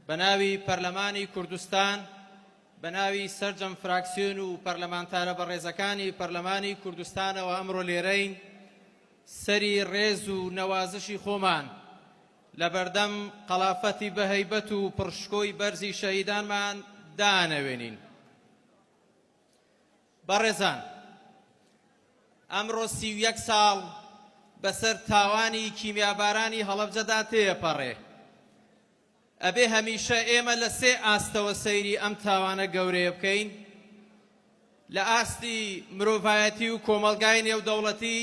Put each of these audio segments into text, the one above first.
بە ناوی پەرلەمانی کوردستان، بە ناوی سەرجەم فراکسیۆن و پەرلەمانتارە بەڕێزەکانی پەرلەمانی کوردستانەوە ئەمڕۆ لێرەین، سەری ڕێز و نەوازشی خۆمان لە بەردەم قەڵافەتی بەهەیبەت و پڕشکۆی بەرزی شەهیدانمان دانەوێنین. بەڕێزان، ئەمڕۆ 31 ساڵ بەسەر تاوانی کیمیابارانی هەڵەبجەدا تێیەپەڕێ. ئەبێ هەمیشە ئێمە لە سێ ئاستەوە سەیری ئەم تاوانە گەورەیە بکەین، لە ئاستی مرۆڤایەتی و کۆمەڵگای نێودەوڵەتی،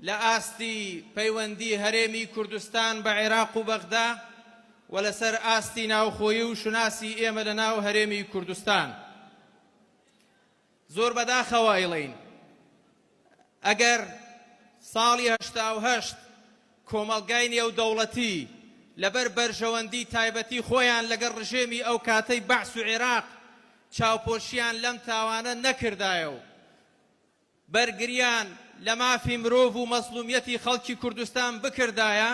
لە ئاستی پەیوەندی هەرێمی کوردستان بە عێراق و بەغدا و لەسەر ئاستی ناوخۆیی و شوناسی ئێمە لە ناو هەرێمی کوردستان. زۆر بەداخەوە ئەیڵێین ئەگەر ساڵی 88 کۆمەڵگای نێودەوڵەتی لەبەر بەرژەوەندی تایبەتی خۆیان لەگەڵ ڕژێمی ئەو کاتەی بەعس و عێراق چاوپۆشیان لەم تاوانە نەکردایە و بەرگریان لە مافی مرۆڤ و مەزڵومیەتی خەڵکی کوردستان بکردایە،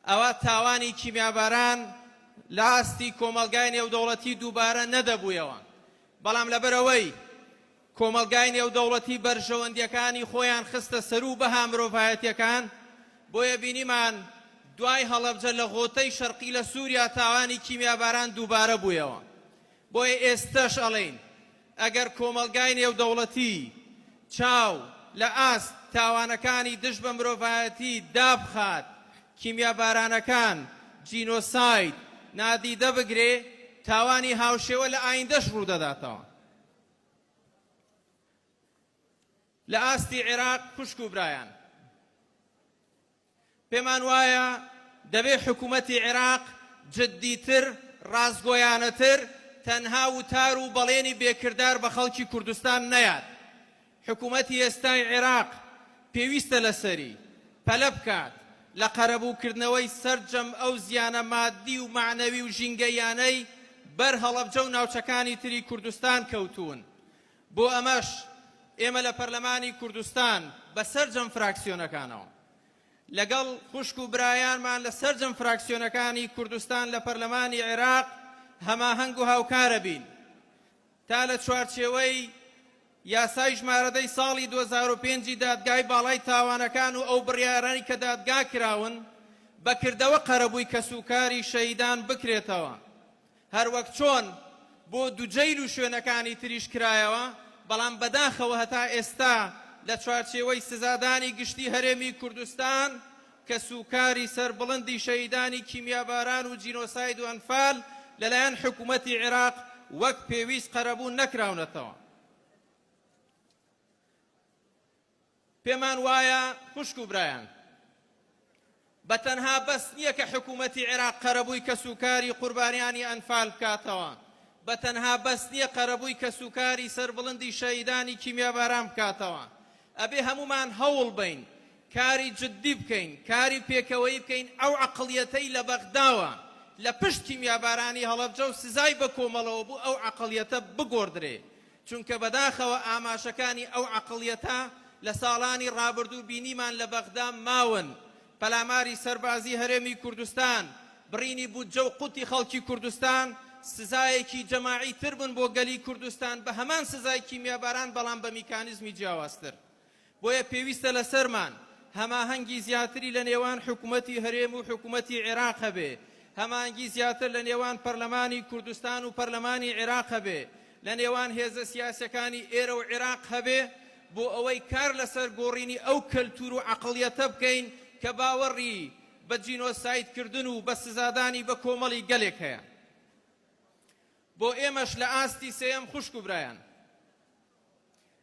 ئەوا تاوانی کیمیاباران لە ئاستی کۆمەڵگای نێودەوڵەتی دووبارە نەدەبوویەوە، بەڵام لەبەرئەوەی کۆمەڵگای نێودەوڵەتی بەرژەوەندییەکانی خۆیان خستە سەروو بەها مرۆڤایەتییەکان، بۆیە بینیمان دوای هەڵەبجە لە غۆتەی شەرقی لە سووریا تاوانی کیمیاباران دووبارە بوویەوە. بۆیە ئێستەش ئەڵێین ئەگەر کۆمەڵگای نێودەوڵەتی چاو لە ئاست تاوانەکانی دژ بە مرۆڤایەتی دابخات، کیمیابارانەکان، جینۆساید، نادیدە بگرێ، تاوانی هاوشێوە لە ئایندەش ڕوودەداتەوە. لە ئاستی عێراق خوشک و برایان، پێمان وایە دەبێ حکومەتی عێراق جدیتر، ڕاستگۆیانەتر تەنها وتار و بەڵێنی بێ کردار بە خەڵکی کوردستان نەیات. حکومەتی ئێستای عێراق پێویستە لەسەری پەلە بکات لە قەرەبووکردنەوەی سەرجەم ئەو زیانە مادی و مەعنەوی و ژینگەییانەی بەر هەڵەبجە و ناوچەکانی تری کوردستان کەوتوون. بۆ ئەمەش ئێمە لە پەرلەمانی کوردستان بە سەرجەم فراکسیۆنەکانەوە لەگەڵ خوشک و برایانمان لە سەرجەم فراکسیۆنەکانی کوردستان لە پەرلەمانی عێراق هەماهەنگ و هاوکارە بین تا لە چوارچێوەی یاسای ژمارە دەی ساڵی 2005 دادگای باڵای تاوانەکان و ئەو بڕیارانەی کە دادگا کراون بە کردەوە قەرەبووی کەسوکاری شەهیدان بکرێتەوە. هەروەک چۆن بۆ دوجەیل و شوێنەکانی تریش کرایەوە، بەڵام بەداخەوە هەتا ئێستا لە چوارچێوەی سزادانی گشتی هەرێمی کوردستان کەسوکاری سەربڵندی شەهیدانی کیمیاباران و جینۆساید و ئەنفال لەلایەن حکومەتی عێراق وەک پێویست قەرەبوو نەکراونەتەوە. پێمان وایە خوشک و برایان، بە تەنها بەس نییە کە حکوومەتی عێراق قەرەبووی کەسوکاری قوربانیانی ئەنفال بکاتەوە، بە تەنها بەس نییە قەرەبووی کەسوکاری سەربڵندی شەهیدانی کیمیاباران بکاتەوە، ئەبێ هەموومان هەوڵ بەین، کاری جددی بکەین، کاری پێکەوەیی بکەین، ئەو عەقڵیەتەی لە بەغداوە لە پشت کیمیابارانی هەڵەبجە و سزای بە کۆمەڵەوە بوو ئەو عەقڵیەتە بگۆڕدرێ، چونکە بەداخەوە ئاماژەکانی ئەو عەقڵیەتە لە ساڵانی ڕابردوو بینیمان لە بەغدا ماون، پەلاماری سەربازی هەرێمی کوردستان، بڕینی بودجە و قوتی خەڵکی کوردستان سزایەکی جەماعی تر بوون بۆ گەلی کوردستان بە هەمان سزای کیمیاباران بەڵام بە میکانیزمی جیاوازتر. بۆیە پێویستە لەسەرمان هەماهەنگی زیاتری لە نێوان حکومەتی هەرێم و حکومەتی عێراق هەبێ، هەماهەنگی زیاتر لە نێوان پەرلەمانی کوردستان و پەرلەمانی عێراق هەبێ، لە نێوان هێزە سیاسیەکانی ئێرە و عێراق هەبێ بۆ ئەوەی کار لەسەر گۆڕینی ئەو کەلتور و عەقڵیەتە بکەین کە باوەڕی بە جینۆسایدکردن و بە سزادانی بە کۆمەڵی گەلێک هەیە. بۆ ئێمەش لە ئاستی سێیەم خوشک و برایان،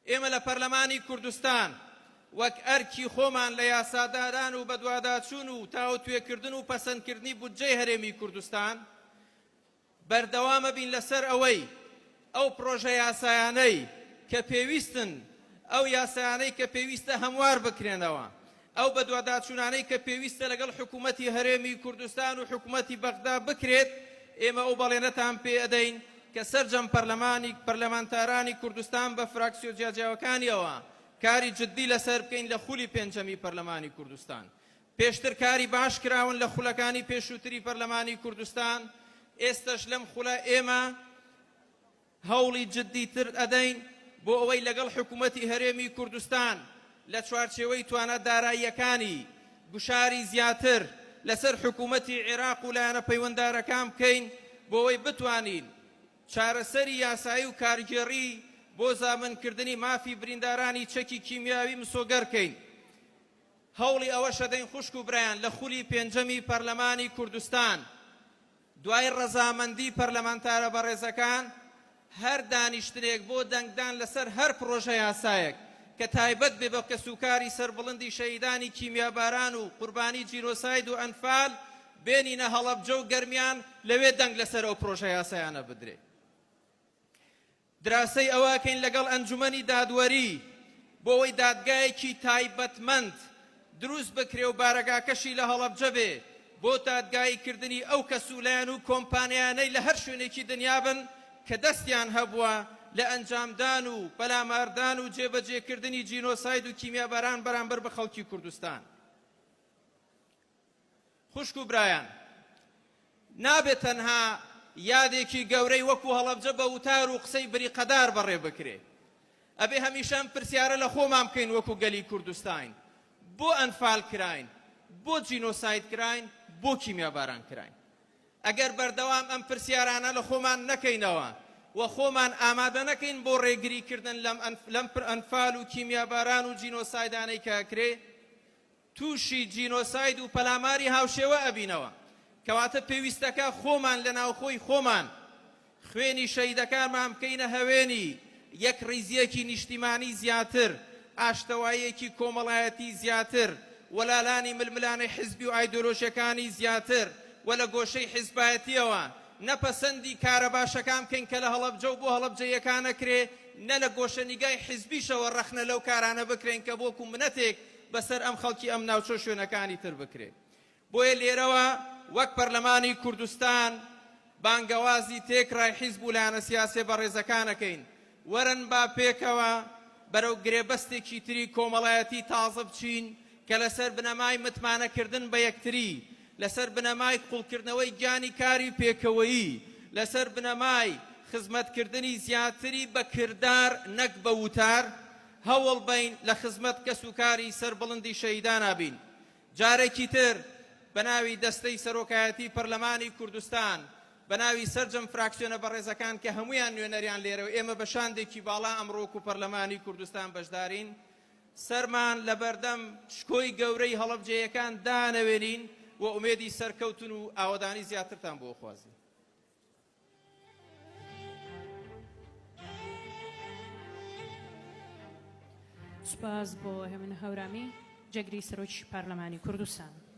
ئێمە لە پەرلەمانی کوردستان وەک ئەرکی خۆمان لە یاسادانان و بەدواداچوون و تاوتوێکردن و پەسەندکردنی بودجەی هەرێمی کوردستان بەردەوامەبین لەسەر ئەوەی ئەو پڕۆژە یاسایانەی کە پێویستن، ئەو یاسایانەی کە پێویستە هەموار بکرێنەوە، ئەو بەدواداچوونانەی کە پێویستە لەگەڵ حکوومەتی هەرێمی کوردستان و حکوومەتی بەغدا بکرێت، ئێمە ئەو بەڵێنەتان پێ ئەدەین کە سەرجەم پەرلەمانی پەرلەمانتارانی کوردستان بە فراکسیۆ جیاجیاوەکانیەوە کاری جددی لەسەر بکەین لە خولی پێنجەمی پەرلەمانی کوردستان. پێشتر کاری باش کراون لە خولەکانی پێشووتری پەرلەمانی کوردستان، ئێستەش لەم خولە ئێمە هەوڵی جددیتر ئەدەین بۆ ئەوەی لەگەڵ حکوومەتی هەرێمی کوردستان لە چوارچێوەی توانا داراییەکانی گوشاری زیاتر لەسەر حکوومەتی عێراق و لایەنە پەیوەندارەکان بکەین بۆ ئەوەی بتوانین چارەسەری یاسایی و کارگێڕی بۆ زامنکردنی مافی بریندارانی چەکی کیمیاوی مسۆگەر کەین. هەوڵی ئەوەش ئەدەین خوشک و برایان لە خولی پێنجەمی پەرلەمانی کوردستان دوای ڕەزامەندی پەرلەمانتارە بەڕێزەکان هەر دانیشتنێک بۆ دەنگدان لەسەر هەر پڕۆژە یاسایەک کە تایبەت بێ بە کەسوکاری سەربڵندی شەهیدانی کیمیاباران و قوربانی جینۆساید و ئەنفال بێنینە هەڵەبجە و گەرمیان لەوێ دەنگ لەسەر ئەو پڕۆژە یاسایانە بدرێ. دراسەی ئەوە ئەکەین لەگەڵ ئەنجومەنی دادوەری بۆ ئەوەی دادگایەکی تایبەتمەند دروست بکرێ و بارەگاکەشی لە هەڵەبجە بێ بۆ دادگایی کردنی ئەو کەس و لایەن و کۆمپانیانەی لە هەر شوێنێکی دنیا بن کە دەستیان هەبووە لە ئەنجامدان و پەلاماردان و جێبەجێکردنی جینۆساید و کیمیاباران بەرامبەر بە خەڵکی کوردستان. خوشک و برایان، نابێت تەنها یادێکی گەورەی وەکو هەڵەبجە بە وتار و قسەی بریقەدار بەڕێ بکرێ. ئەبێ هەمیشە ئەم پرسیارە لە خۆمان بکەین وەکو گەلی کوردستاین، بۆ ئەنفال کراین؟ بۆ جینۆساید کراین؟ بۆ کیمیاباران کراین؟ ئەگەر بەردەوام ئەم پرسیارانە لە خۆمان نەکەینەوە و خۆمان ئامادە نەکەین بۆ ڕێگری کردن لەم ئەنفال و کیمیاباران و جینۆسایدانەی کە ئەکرێ، تووشی جینۆساید و پەلاماری هاوشێوە ئەبینەوە، کەواتە پێویستەکە خۆمان لە ناوخۆی خۆمان خوێنی شەهیدەکانمان بکەینە هەوێنی یەکڕیزییەکی نیشتیمانی زیاتر، ئاشتەواییەکی کۆمەڵایەتی زیاتر، وەلالانی ململانێ حزبی و ئایدۆلۆژیەکانی زیاتر و لە گۆشەی حزبایەتیەوە نە پەسەندی کارە باشەکان بکەین کە لە هەڵەبجە و بۆ هەڵەبجەییەکان ئەکرێ نە لە گۆشەنیگای حزبیشەوە ڕەخنە لەو کارانە بکرێن کە وەکو منەتێک بەسەر ئەم خەڵکی ئەم ناوچە و شوێنەکانی تر بکرێ. بۆیە لێرەوە وەک پەرلەمانی کوردستان بانگەوازی تێکڕای حیزب و لایەنە سیاسیە بەڕێزەکان ئەکەین وەرن با پێکەوە بەرەو گرێبەستێکی تری کۆمەڵایەتی تازە بچین کە لەسەر بنەمای متمانەکردن بە یەکتری، لەسەر بنەمای قوڵکردنەوەی گیانی کاری پێکەوەیی، لەسەر بنەمای خزمەتکردنی زیاتری بە کردار نەک بە وتار، هەوڵ بەین لە خزمەت کەسوکاری سەربڵندی شەهیدانا بین. جارێکی تر بە ناوی دەستەی سەرۆکایەتی پەرلەمانی کوردستان، بە ناوی سەرجەم فراکسیۆنە بەڕێزەکان کە هەموویان نوێنەریان لێرە و ئێمە بە شاندێکی باڵا ئەمڕۆ وەکو پەرلەمانی کوردستان بەشدارین، سەرمان لە بەردەم شکۆی گەورەی هەڵەبجەیەکان دانەوێنین و ئومێدی سەرکەوتن و ئاوەدانی زیاترتان بۆ ئەخوازین. سوپاس بۆ هێمن هەورامی، جێگری سەرۆکی پەرلەمانی کوردستان.